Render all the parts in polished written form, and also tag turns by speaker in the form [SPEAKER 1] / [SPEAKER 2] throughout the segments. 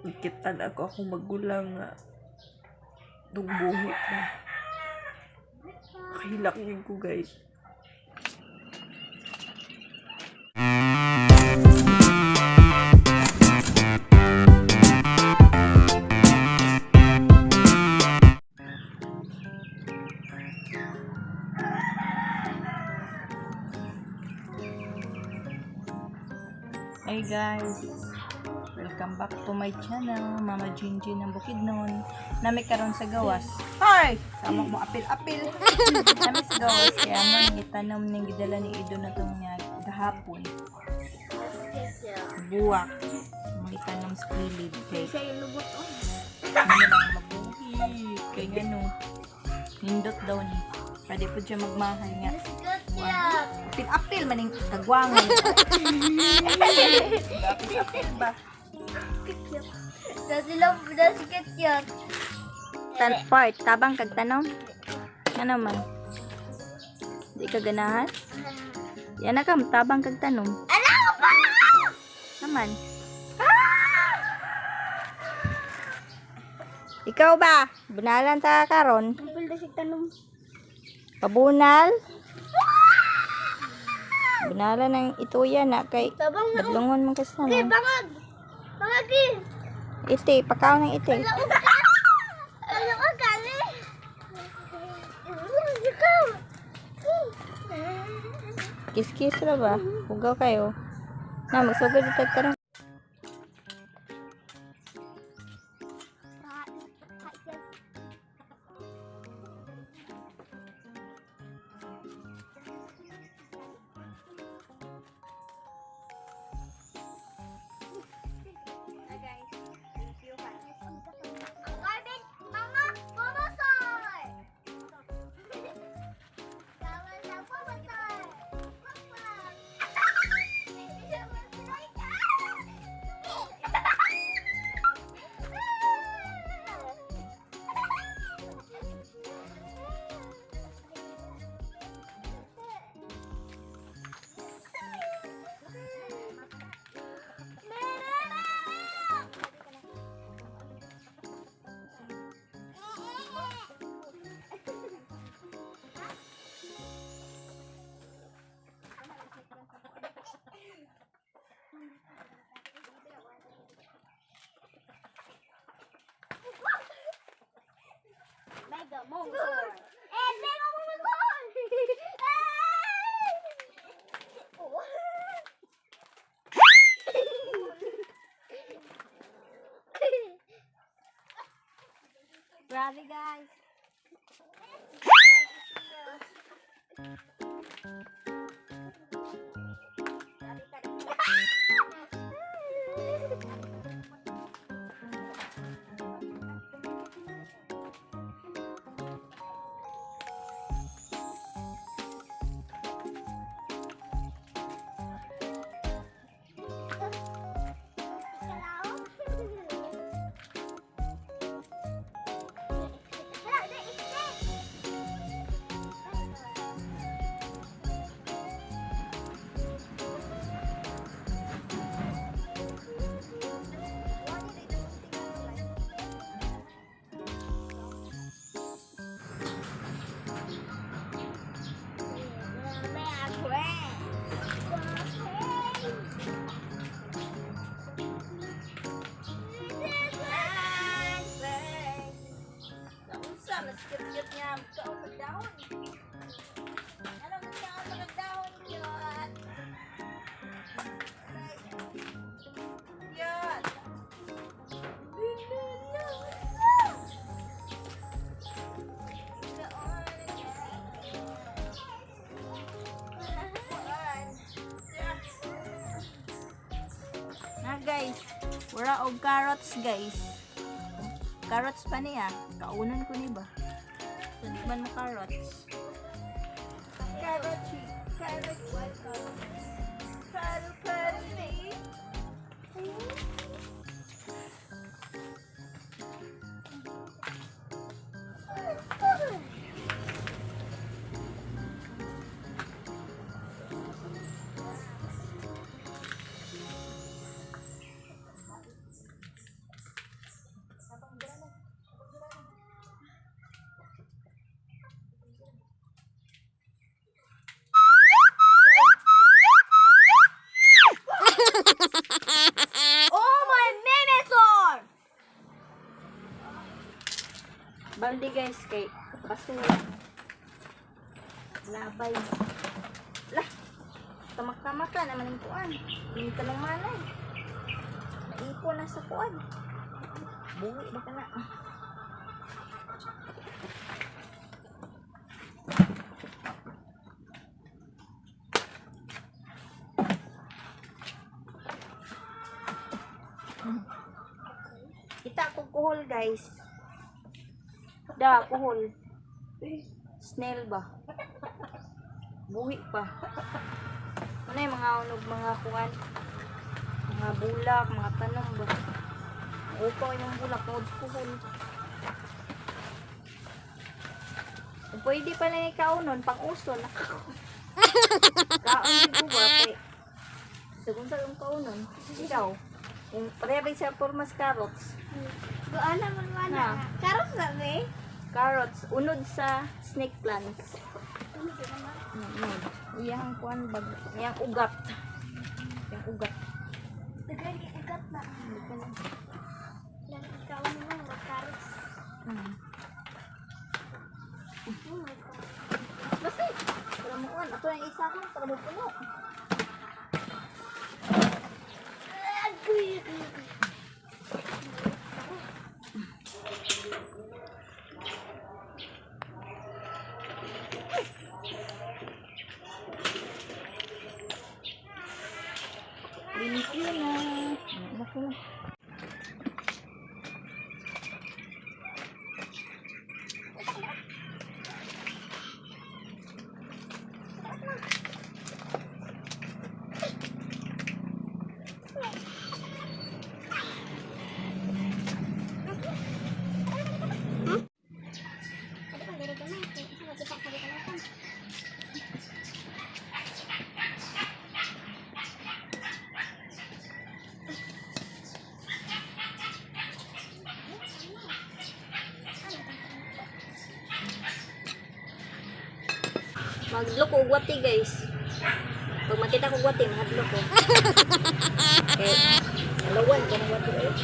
[SPEAKER 1] Gikitaan ako akong magulang nga nung buhi pa. Kahilak yun ko, guys.
[SPEAKER 2] Hey guys! Welcome back to my channel, Mama Jinjin ng Bukidnon. Nami karon sa gawas. Hi! Sama mo apil-apil. Nami sa gawas kaya mo gitanom ning gidala ni Ido na tong niya gahapon. Buwak. Mo itanom sa kilid kay ano lang mabuhi kay ngano. Nindot daw ni. Pwede po siya magmahal nga. Apil-apil maning kagwangan. Apil-apil ba? Tan part, tabang kag tanom. Nga naman. Di ka ganahan? Yan na kam, tabang kag tanom.
[SPEAKER 3] Ano
[SPEAKER 2] Naman. Ikaw ba? Bunalan ta karon? Pabunal? Bunalan ang ituya na kay
[SPEAKER 3] Tabang na.
[SPEAKER 2] badlongon man kas
[SPEAKER 3] Okay,
[SPEAKER 2] na.
[SPEAKER 3] bangag. Bangag eh.
[SPEAKER 2] Ite, pakaw ng ite.
[SPEAKER 3] Ano ka gali? Ikaw.
[SPEAKER 2] Kiss-kiss ra ba? Hugaw kayo. Na, magsugod dito karon.
[SPEAKER 3] Ang garbage, mga pumasor. Tawag sa pumasor. Mega Monster. Eh, Mega Monster!
[SPEAKER 2] Grabe, guys. Naunsa, mas cute-cute nga. Kaon magdahon. Ano kaon magdahon, cute? Cute. Na guys, wala og carrots, guys. Carrots pa niya. Kaunan ko ni ba? So, di man mo carrots.
[SPEAKER 1] Carrot, carrot, carrot, carrot.
[SPEAKER 2] Balde guys kay basura. Labay. Lah. Tamak-tamak ka naman yung kuan. Hindi ka nang malay. Naipon na sa kuan. Buhi ba ka na? Kita ko kuhol guys. Da, kuhol. Snail ba? Buhi pa. Ano yung mga unog, mga kuan? Mga bulak, mga tanom ba? Upaw yung bulak, tungod sa kuhol. Kung pwede pala ikaw nun, pang uso. Kaon ko ba? Sagun sa yung kaunon. Ikaw. Kung pareha ba sa formas carrots?
[SPEAKER 3] Goana man
[SPEAKER 2] Na.
[SPEAKER 3] mana. Karos na me.
[SPEAKER 2] Carrots, unod sa snake plants. Unod. Iyang kuan bag, iyang ugat. Iyang ugat.
[SPEAKER 3] Daghan kay ugat na. Lang ikaw mo mga karos.
[SPEAKER 2] Basta, para mo kuan. Ato ang isa ko para mo puno.
[SPEAKER 3] Agoy, agoy, agoy.
[SPEAKER 2] Thank you na. Naku na.
[SPEAKER 3] Sabi ko, diri gamay. Sa makita sabi ko lang.
[SPEAKER 2] Magdlok og wati guys. Pag makita ko wati, mahadlok ko. Okay. Dalawan ko ng wati eh.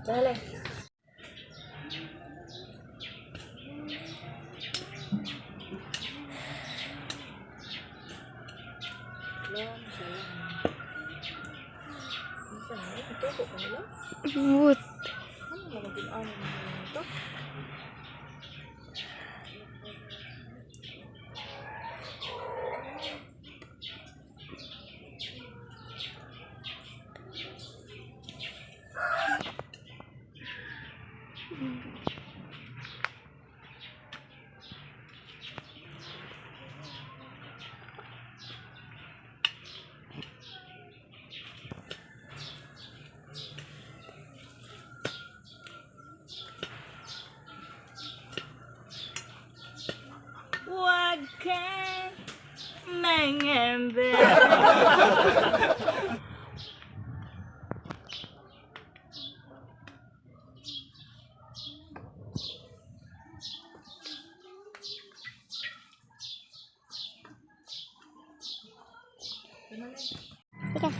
[SPEAKER 2] Dale.
[SPEAKER 1] What?
[SPEAKER 2] Ano mga ginaan ito? Huwag kang mangamba.
[SPEAKER 3] Teka.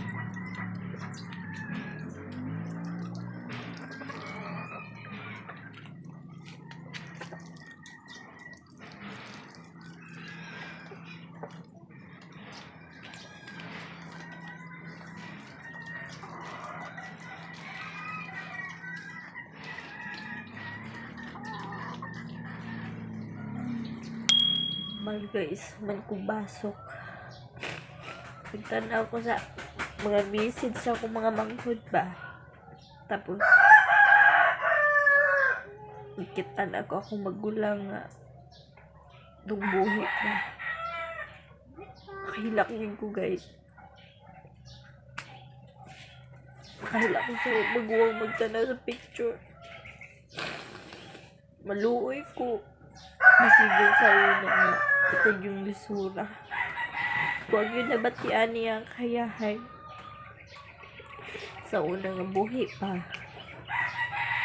[SPEAKER 1] Mal guys, man ko basok. Nagtanaw ko sa mga message sa akong mga manghod ba. Tapos, ikitan ako akong magulang nga dungbuhi na. Kahilak yun ko guys. Kahilak ko sa maguwang magtanaw sa picture. Maluoy ko. Masigil sa una nga. Ito yung lisura. Huwag yun nabatian niya ang kayahay. Sa una nga buhi pa.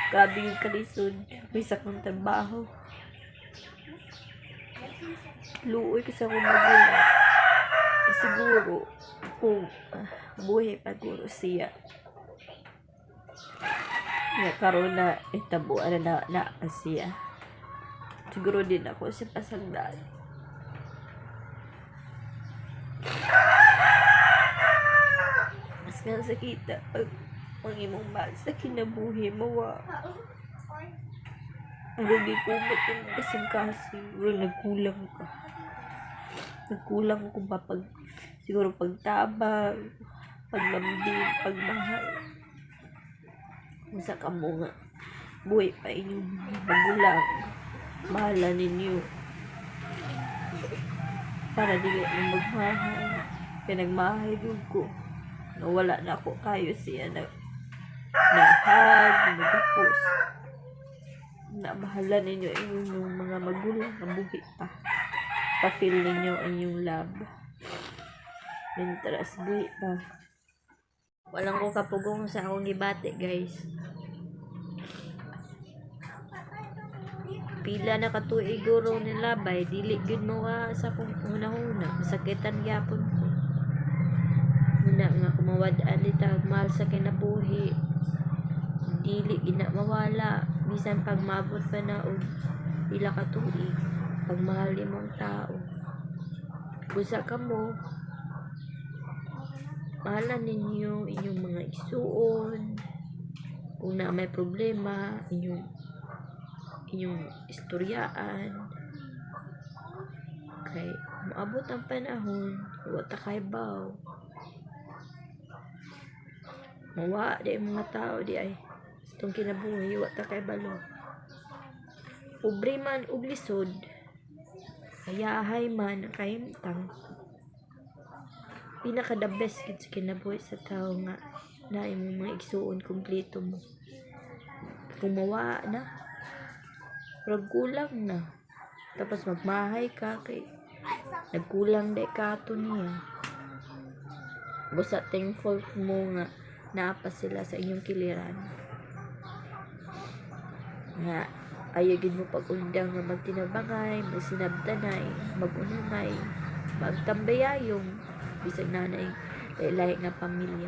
[SPEAKER 1] Grabe yung kalisod. May sakong trabaho. Luoy kasi ako magulang. Siguro Siguro kung buhi pa guro siya nga karon na itabuan na na, na siya. Siguro din ako sa pasagdan. Mas nga sakita pag ang imong mahal sa kinabuhi mo wa. Rugi kumot yung kasing-kasing. Pero nagkulang ka. Nagkulang ko ba pag siguro pagtabang, paglambing, pagmahal. Unsa ka mo nga buhi pa inyong mga magulang. Mahala ninyo. Para dili mo magmahal. Kaya nagmahal gyud ko. Nawala na ako kayo siya na nahag, nagapos. Na mahala ninyo inyong mga magulang na buhi pa. Pa-feel ninyo inyong love. Mientras buhi pa. Walang ko kapugong sa akong gibati, guys. Pila na katuig guro nilabay, dili gyud mo ka sa akong hunahuna. Masakitan gyapon ko. Muna nga kumawad-an nita mahal sa kinabuhi. Dili gina mawala bisan pag maabot pa na og pila ka tuig pagmahal imong tao. Busa kamo mahalan ninyo inyong mga igsuon. Kung na may problema, inyong inyong istoryaan. Kay moabot ang panahon, wa ta kaybaw. Mawa di ang mga tao di ay sa itong kinabuhi, wa ta kaybalo. Pobre man og lisod, hayahay man ang kahimtang. Pinaka the best gid sa kinabuhi sa tao nga na imong mga igsuon kumpleto mo. Kung mawa na, murag kulang na. Tapos magmahay ka kay nagkulang di ka ato niya. Busa thankful mo nga naa pa sila sa inyong kiliran. Nga ayaw gid mo pag-undang nga magtinabangay, magsinabtanay, mag-unungay, magtambayayong bisag nanay lahi nga pamilya.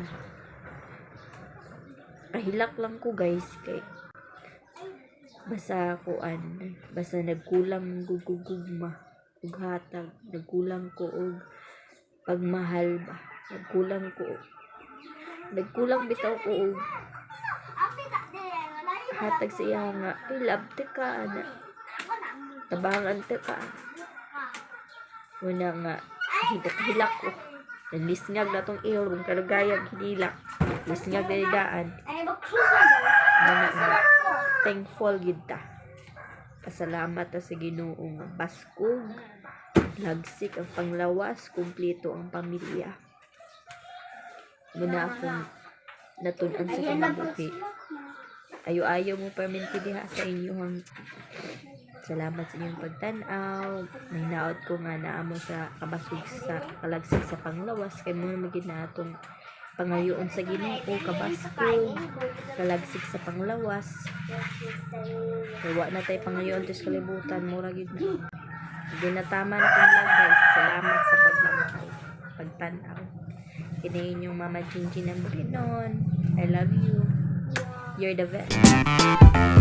[SPEAKER 1] Kahilak lang ko, guys, kay basta kuan, basta nagkulang gugugugma ug hatag, nagkulang ko og pagmahal ba, nagkulang bitaw ko og hatag sa iya nga I love te ka ana, tabangan te ka muna nga hilak ko. Nalisngag na tong ilong kalugayag hinilak. Lisngag na daan. Muna nga thankful gid ta. Pasalamat ta sa Ginoo nga baskog, lagsik ang panglawas, kumpleto ang pamilya. Muna akong natun-an sa kinabuhi. Ayo-ayo mo perminti diha sa inyong salamat sa inyong pagtan-aw. Nahinaot ko nga naa mo sa kabasog sa kalagsik sa panglawas kay mo naman gid na atong pangayoon sa Ginoo, kabaskog, kalagsik sa panglawas. Kay wa na tay pangayoon sa kalibutan, mura gid na. Ginatama na kong vlog, guys. Salamat sa paglamkaw, pagtan-aw. Kini inyong Mama Jinjin ng Bukidnon. I love you. You're the best.